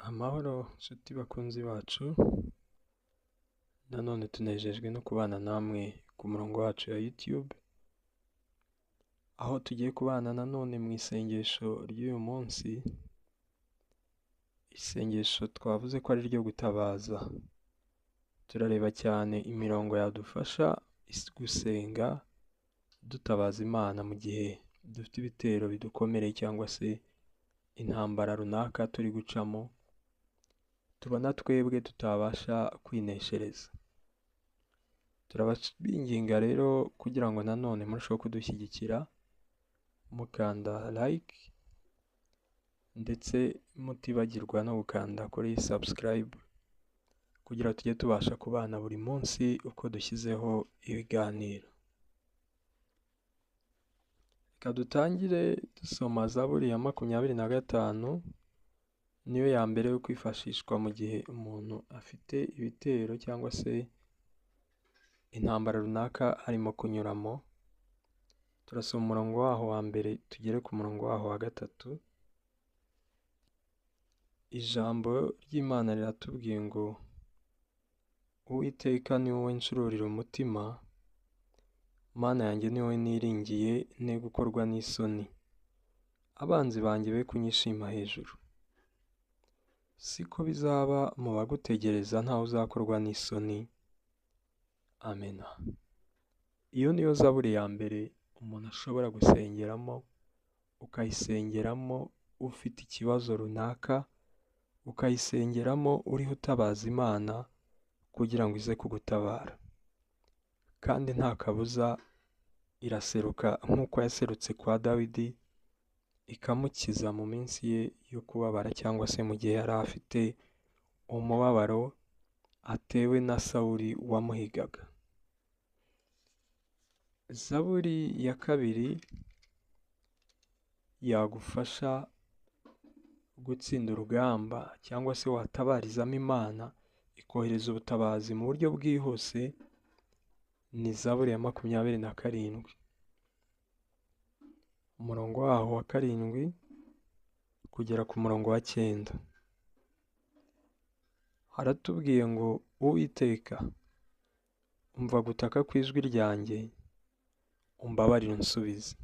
Amahoro nshuti bakunzi bacu, nanone tunejejwe no kubana namwe ku murongo wacu ya YouTube, aho tugiye kubana nanone mu isengesho ry'uyu munsi, isengesho twavuze ko ari iryo gutabaza. Turareba cyane imirongo yadufasha gusenga dutabaza Imana mu gihe dufite ibitero bidukomereye cyangwa se intambara runaka turi gucamo, tubona twebwe tutabasha kwineshereza. Turabinginga rero kugira ngo nanone murusheho kudushyigikira, mukanda like ndetse mutibagirwa no gukanda kuri subscribe kugira tujye tubasha kubana buri munsi uko dushyizeho ibiganiro. Reka dutangire dusoma Zaburi ya 25, niyo ya mbere yo kwifashishwa mu gihe umuntu afite ibitero cyangwa se intambara runaka arimo kunyuramo. Turasoma umurongo waho wa mbere tugere ku murongo waho wa 3. Ijambo ry'Imana riratubwiye ngo Uwiteka ni wowe ncururira umutima, Mana yanjye ni wowe niringiye, ne gukorwa n'isoni, abanzi banjye be kunyishima hejuru. Siko bizaba mu bagutegereza, ntawe uzakorwa n'isoni. Amena. Iyo niyo zaburi ya mbere umuntu ashobora gusengeramo, ukayisengeramo ufite ikibazo runaka, ukayisengeramo uriho utabaza Imana kugira ngo ize kugutabara. Kandi nta kabuza iraseruka nk'uko yaserutse kwa Dawidi, ikamukiza mu minsi ye yo kubabara cyangwa se mu gihe yari afite umubabaro atewe na Sawuli wamuhigaga. Zaburi ya 2 yagufasha gutsinda urugamba cyangwa se watabarizamo Imana ikohereza ubutabazi mu buryo bwihuse, ni Zaburi ya 27. Umurongo waho wa 7 kugera ku murongo wa 9. Haratubwiye ngo Uwiteka, umva gutaka kw'ijwi ryanjye, umbabarire unsubize.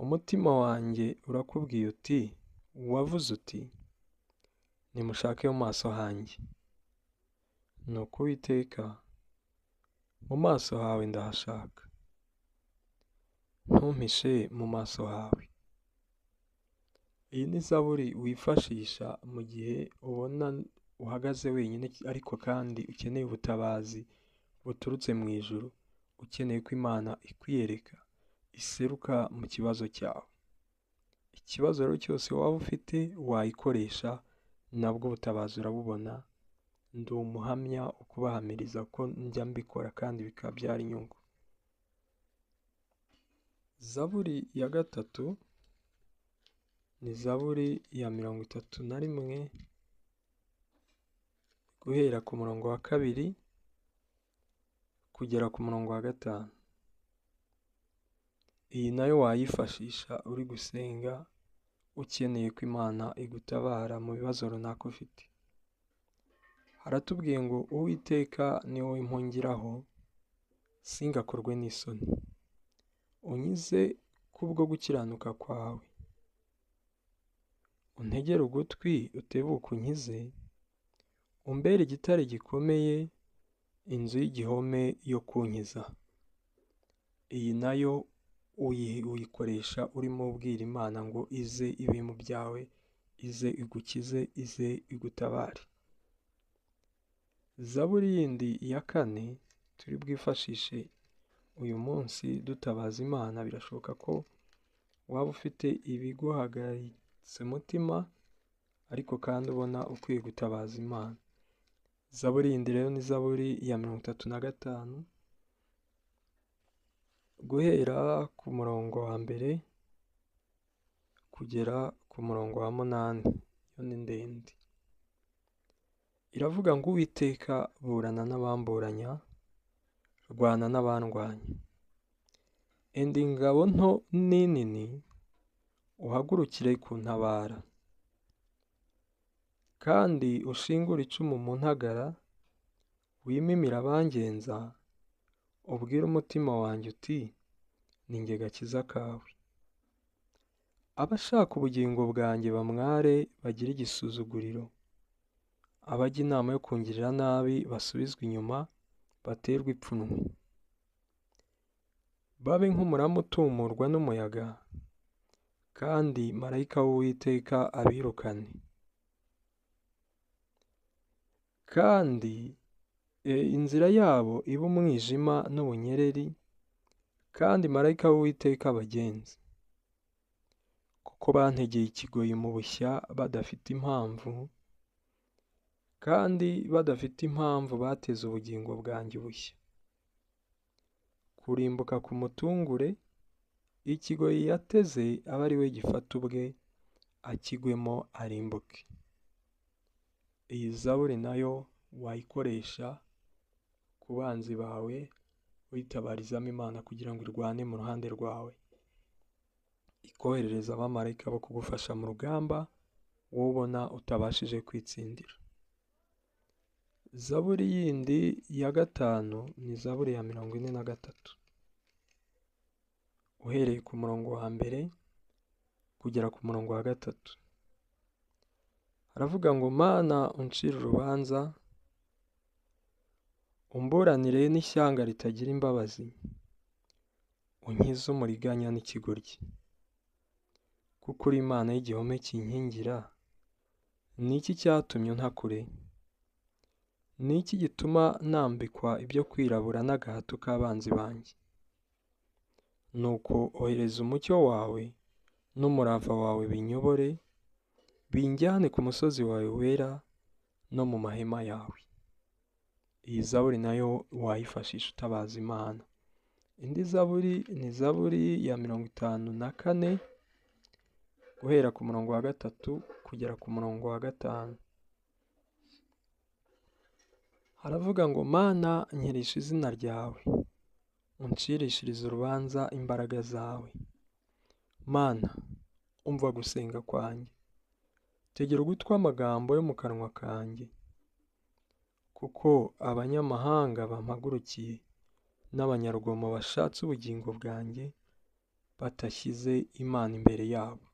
Umutima wanjye urakubwiye uti, wavuze uti, nimushake mu maso hanjye. Nuko Uwiteka, mu maso hawe ndahashaka, ntumpishe mu maso hawe. Iyi ni zaburi wifashisha mu gihe ubona uhagaze wenyine ariko kandi ukeneye ubutabazi buturutse mu ijuru, ukeneye ko Imana ikwiyereka, iseruka mu kibazo cyawe. Ikibazo rero cyose waba ufite wayikoresha, nabwo ubutabazi urabubona. Ndi umuhamya ukubahamiriza ko njya mbikora kandi bikabyara inyungu. Zaburi ya 3 ni Zaburi ya 31 guhera ku murongo wa 2 kugera ku murongo wa 5. Iyi nayo wayifashisha uri gusenga ukeneye ko Imana igutabara mu bibazo runaka ufite. Haratubwiye ngo Uwiteka ni wowe mpungiraho, singakorwe n'isoni, unkize kubwo gukiranuka kwawe, untegere ugutwi utebuke unkize, umbere igitare gikomeye, inzu y'igihome yo kunkiza. Iyi nayo uyikoresha urimo ubwira Imana ngo ize ibe mu byawe, ize igukize, ize igutabare. Zaburi yindi ya 4 turi bwifashishe uyu munsi dutabaza Imana, birashoboka ko waba ufite ibiguhagaritse umutima ariko kandi ubona ukwiye gutabaza Imana. Zaburi yindi rero ni Zaburi ya 35 guhera ku murongo wa 1 kugera ku murongo wa 8. Yo ni ndende. Iravuga ngo Uwiteka burana n'abamburanya, rwana n'abandwanya. Enda ingabo nto n'inini, uhagurukire kuntabara. Kandi ushingure icumu mu ntagara, wimimire abangenza, ubwire umutima wanjye uti ni njye gakiza kawe. Abashaka ubugingo bwanjye bamware bagire igisuzuguriro, abajya inama yo kungirira nabi basubizwe inyuma baterwe ipfunwe. Babe nk'umurama utumurwa n'umuyaga, kandi marayika w'Uwiteka abirukane. Kandi inzira yabo ibe umwijima n'ubunyereri, kandi marayika w'Uwiteka abagenze. Kuko bantegeye ikigoyi mu bushya badafite impamvu, kandi badafite impamvu bateze ubugingo bwanjye ubushya. Kurimbuka ku mutungure, ikigoyi yateze abe ari we gifata ubwe, akigwemo arimbuke. Iyi zaburi nayo wayikoresha ku banzi bawe, uyitabarizamo Imana kugira ngo irwane mu ruhande rwawe, ikoherereza abamarayika bo kugufasha mu rugamba wowe ubona utabashije kwitsindira. Zaburi yindi ya 5 ni zaburi ya 43, uhereye ku murongo wa 1 kugera ku murongo wa 3. Haravuga ngo: Mana uncire urubanza, umburanire n'ishyanga ritagira imbabazi, unkize umuriganya n'ikigoryi. Kuko uri Imana y'igihome kinkingira, ni iki cyatumye unta kure? Ni iki gituma nambikwa ibyo kwirabura n'agahato k'abanzi banjye? Nuko ohereza umucyo wawe n'umurava wawe binyobore, binjyane ku musozi wawe wera no mu mahema yawe. Iyi zaburi nayo wayifashisha utabaza Imana. Indi zaburi ni zaburi ya 54, guhera ku murongo wa 3 kugera ku murongo wa 5. Haravuga ngo: Mana nkirisha izina ryawe, uncirishirize urubanza imbaraga zawe. Mana umva gusenga kwanjye, tegera ugutwi amagambo yo mu kanwa kanjye. Kuko abanyamahanga bampagurukiye, n'abanyarugomo bashatse ubugingo bwanjye, batashyize Imana imbere yabo.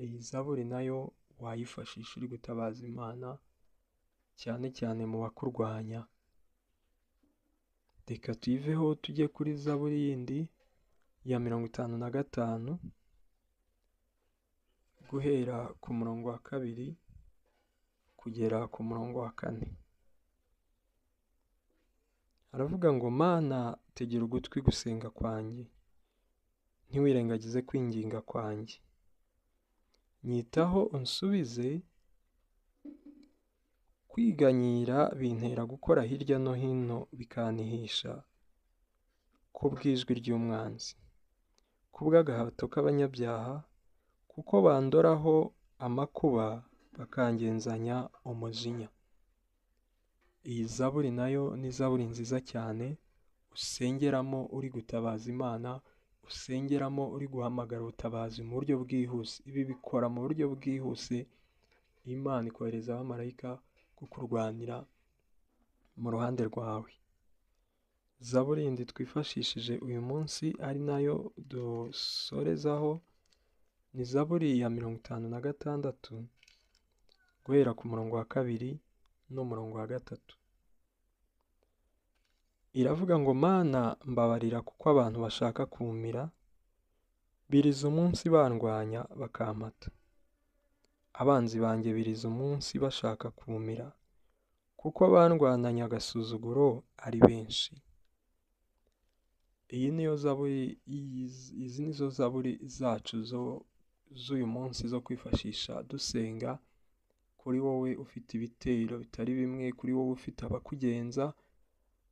Iyi zaburi nayo wayifashisha uri gutabaza Imana, cyane cyane mu bakurwanya. Reka tuyiveho tujye kuri zaburi yindi ya 55, guhera ku murongo wa 2 kugera ku murongo wa 4. Haravuga ngo: Mana tegera ugutwi gusenga kwanjye, ntiwirengagize kwinginga kwanjye. Nyitaho unsubize, kwiganyira bintera gukora hirya no hino bikanihisha, kubw'ijwi ry'umwanzi, kubw'agahato k'abanyabyaha, kuko bandoraho amakuba bakangenzanya umujinya. Iyi zaburi nayo ni zaburi nziza cyane, usengeramo uri gutabaza Imana, usengeramo uri guhamagara ubutabazi mu buryo bwihuse. Ibi bikora mu buryo bwihuse, Imana ikohereza abamarayika kukurwanira mu ruhande rwawe. Zaburi yindi twifashishije uyu munsi ari nayo dusorezaho ni zaburi ya 56, guhera ku murongo wa 2 n'umurongo wa 3. Iravuga ngo: Mana mbabarira kuko abantu bashaka kumira, biriza umunsi bandwanya bakampata. Abanzi banjye biriza umunsi bashaka kumira, kuko bandwananya agasuzuguro ari benshi. Iyi niyo zaburi, izi nizo zaburi zacu z'uyu munsi zo kwifashisha dusenga kuri wowe ufite ibitero bitari bimwe, kuri wowe ufite abakugenza,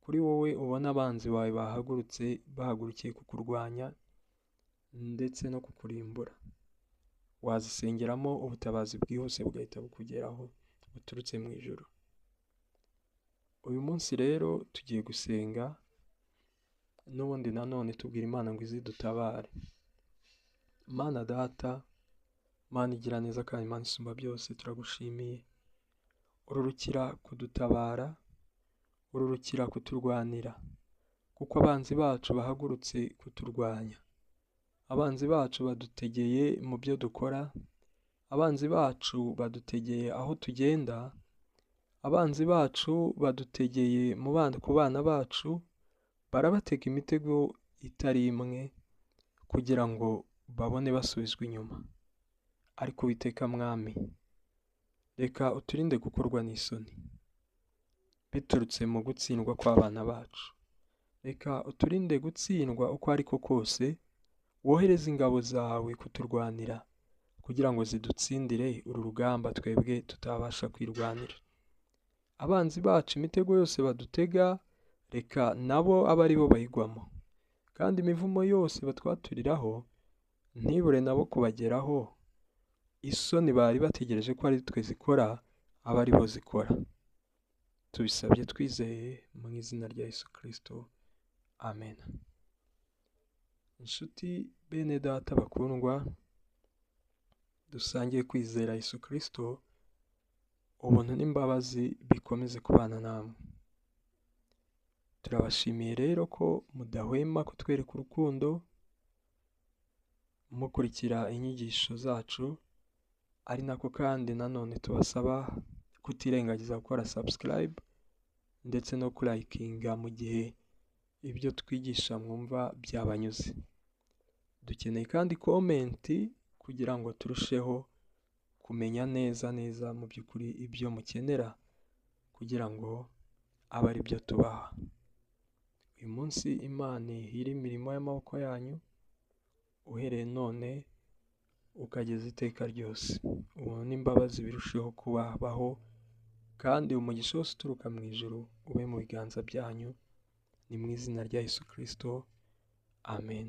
kuri wowe ubona abanzi bawe bahagurutse, bahagurukiye kukurwanya ndetse no kukurimbura. Wazisengeramo ubutabazi bwihuse bugahita bukugeraho buturutse mu ijuru. Uyu munsi rero tugiye gusenga n'ubundi nanone tubwira Imana ngo izidutabare. Mana Data, Mana igira neza kandi Imana isumba byose, turagushimiye. Ururukira kudutabara, ururukira kuturwanira, kuko abanzi bacu bahagurutse kuturwanya. Abanzi bacu badutegeye mu byo dukora, abanzi bacu badutegeye aho tugenda, abanzi bacu badutegeye ku bana bacu, barabatega imitego itari imwe kugira ngo babone basubizwa inyuma. Ariko Uwiteka Mwami, reka uturinde gukorwa n'isoni biturutse mu gutsindwa kw'abana bacu. Reka uturinde gutsindwa uko ariko kose, wohereze ingabo zawe kuturwanira kugira ngo zidutsindire uru rugamba twebwe tutabasha kwirwanira. Abanzi bacu imitego yose badutega, reka nabo abe ari bo bayigwamo, kandi imivumo yose batwaturiraho ntibure nabo kubageraho. Isoni bari bategereje ko ari twe zikora, abe ari bo zikora. Tubisabye twizeye mu izina rya Yesu Kristo, amen. Inshuti bene data bakundwa, dusangiye kwizera Yesu Kristo, ubuntu n'imbabazi bikomeze kubana namwe. Turabashimiye rero ko mudahwema kutwereka urukundo, mukurikira inyigisho zacu, ari nako kandi nanone tubasaba kutirengagiza gukora subscribe ndetse no kurayikinga mu gihe ibyo twigisha mwumva byabanyuze. Dukeneye kandi komenti kugira ngo turusheho kumenya neza neza mu by'ukuri ibyo mukenera kugira ngo abe ari byo tubaha. Uyu munsi Imana ihire imirimo y'amaboko yanyu, uhereye none ukageza iteka ryose. Ubuntu n'imbabazi birusheho kubabaho, kandi umugisha wose uturuka mu ijuru ube mu biganza byanyu. Ni mu izina rya Yesu Kristo, amen.